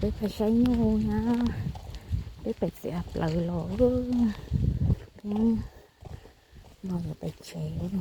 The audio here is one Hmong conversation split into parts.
Peb pais saib nyuj na, peb pais txiav plaws los, peb no yuav pais tsev.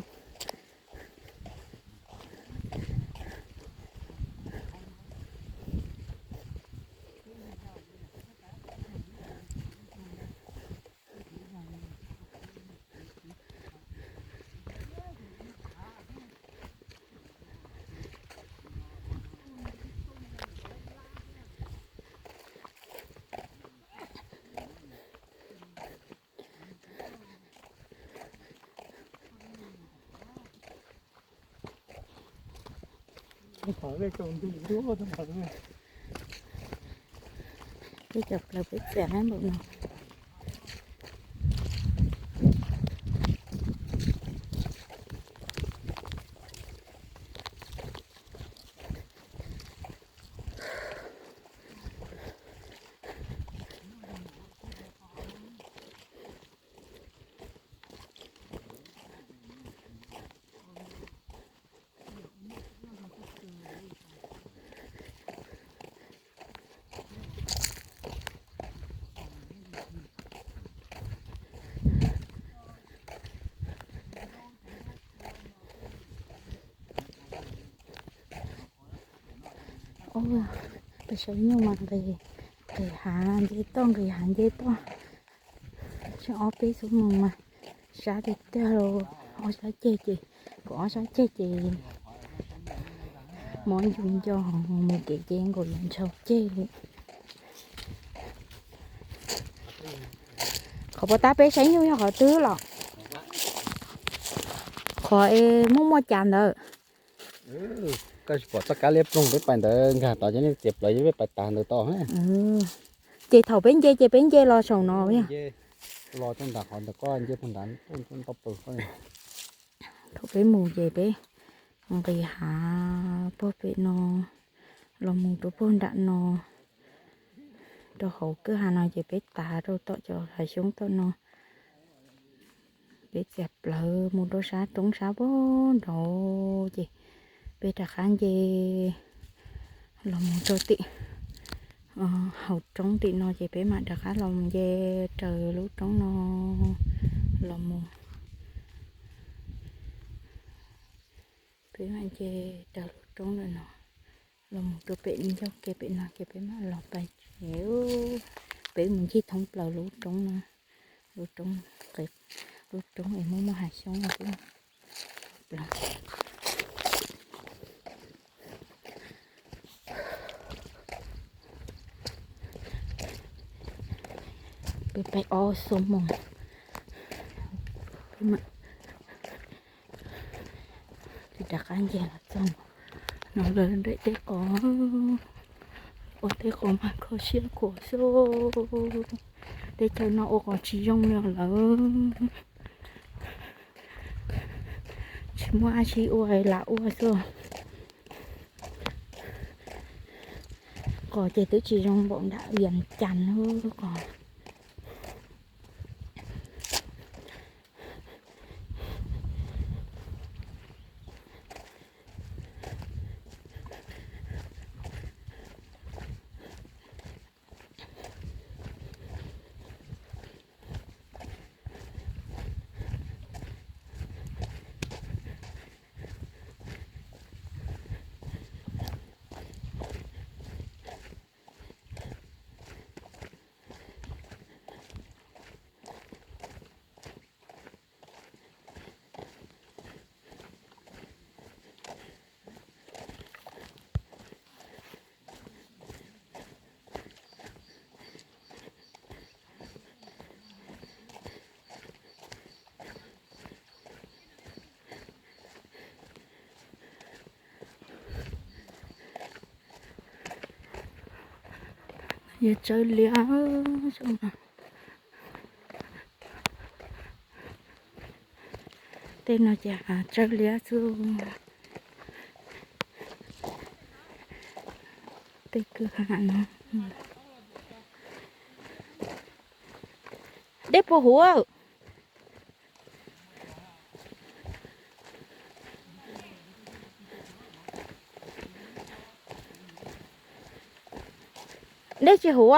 Peb cov plaws peb txiav npaum no. Peb saib nyuj mas nqis, nqis hav nce toj, nqis hav nce toj. Tsheej ob peb xuab moos mas sab tiag tiag los, ob sab ceg ces, kuv ob sab ceg ces mob ncu nco, mus kev ces nkaus yuav ntshaus ceg li. Qhov puas tab peb saib nyuj yog qhov twg los? Qhov es muaj muaj cas ntawd. Koj tsis pom txoj kab liab ploog peb pais ntawd nkag tod ces nej txiav plaws ces peb pais tas ntawd tod. Ces thaum peb nce ces peb nce los saum no. Los rau nram qhov ntawd koj nce puag nrad ntau plaws. Thaum peb mus ces peb nqis hav puag pem no los mus rau puag nram no, rau hauv kwj ha no ces peb tav rau tom cov hav xyoob tom no. Peb txiav plawv mus rau sab roob sab puag nraud ces peb rov qab nce los mus rau tim hauv roob tim no ces peb mam rov qab los mus nce raws lub roob no los mus. Peb mam nce raws lub roob lawm no los mus rau pem ncauj ke pem no ces peb mam los pais tsev. Peb mus ncig thoob plaws lub roob no, lub roob, lub roob es muaj muaj hav xyoob no. Peb pais ob xuab moos, peb mam li rov qab nce los txog no lawm. Nram tej qos, ua tej qos mas kho siab khuav xwb. Teb chaws no ua qos tsis zoo li lawm. Tsis muaj dab tsi ua lam ua xwb. Qos ces twb tsis zoo npaum nram Vias Cas lub qos. Yog tsawb liab. Tej no ces tsawb liab xwb. Tej kwj ha no. Dej puas huv? Dej tsis huv.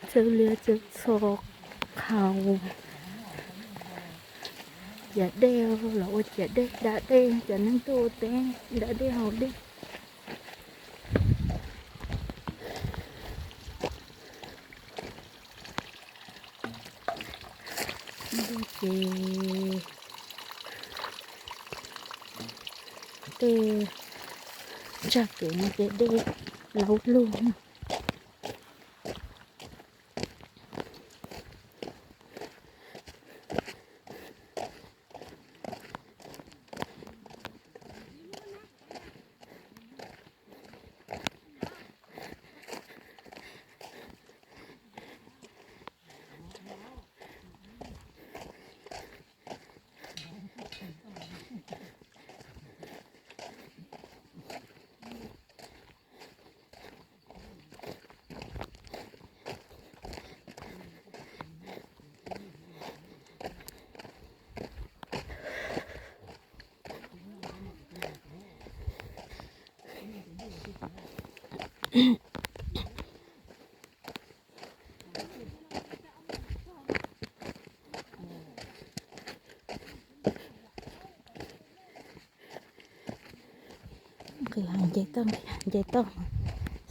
Txawj liab txawj txho qhaus. Ciav dej los ua ciav dej, da dej, cov neeg tuaj ua teb da dej haus dej. Dej ces tej tsag kev no ces dej laub lug. Nqis heev ces tuaj, nqis heev ces tuaj,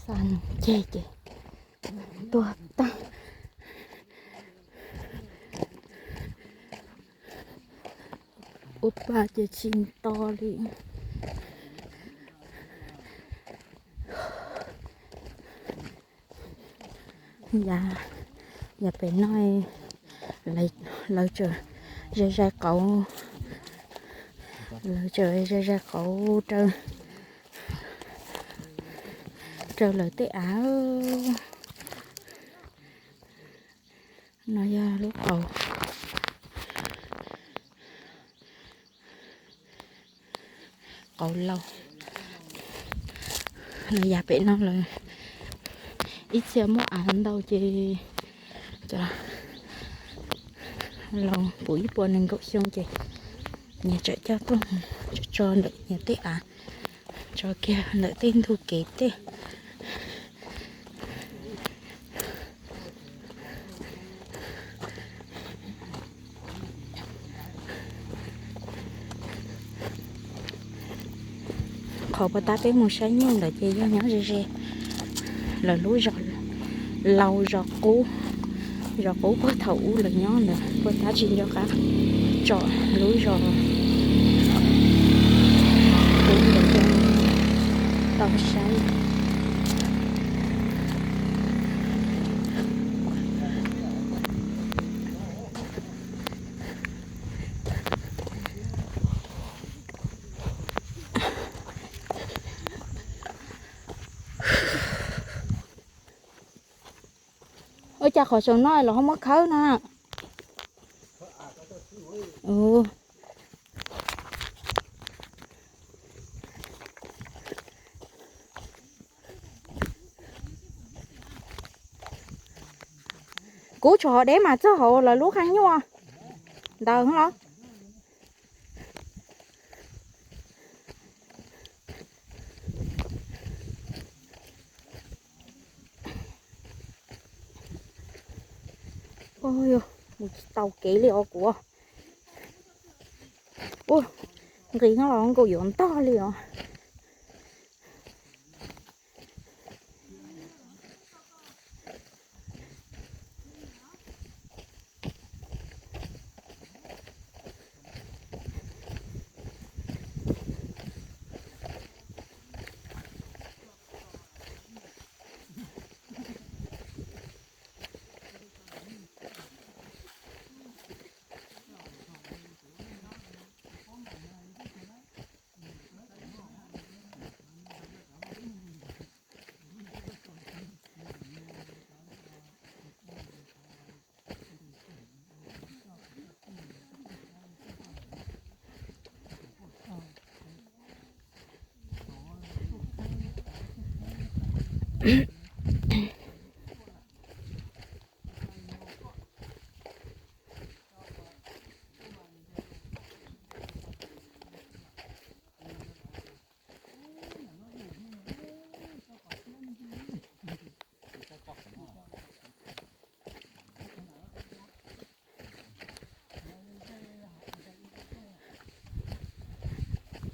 xa nws ceg ces tuag tag. Ua pa ces tsis nto li. Yav, yav pem no lawv tseem zais zais qauv, lawv tseem zais zais qauv rau, rau lawv tej av. No yog lub qauv, qauv laus. Lawv yav pem no lawv ib txhia muaj av ntau ces cov laus puv ib puas nees nkaum xyoo ces nyias tseem coj tuaj tso ntawm nyias tej av, tso kiag ntawm tej ntug kev tej. Qhov puag ta peb mus saib nyuj ntawd ces yog nyob ze ze lawv lub zos laus, zos qub, zos qub puag thaum ub lawv nyob ntawd, puag ta tsis nco qab tsom lub zos qub ntawd rau tau saib. Ua cas qhov saum no los ho muab khawb no? Kuv tshuav hov deb mas txog hauv lawv lub qhab nyuj ntawd los. Mus tsis tau kev li os kuv. Ua, nqis no los nkaus yuav ntog li os.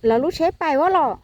Lawv lub tsheb pais ua los.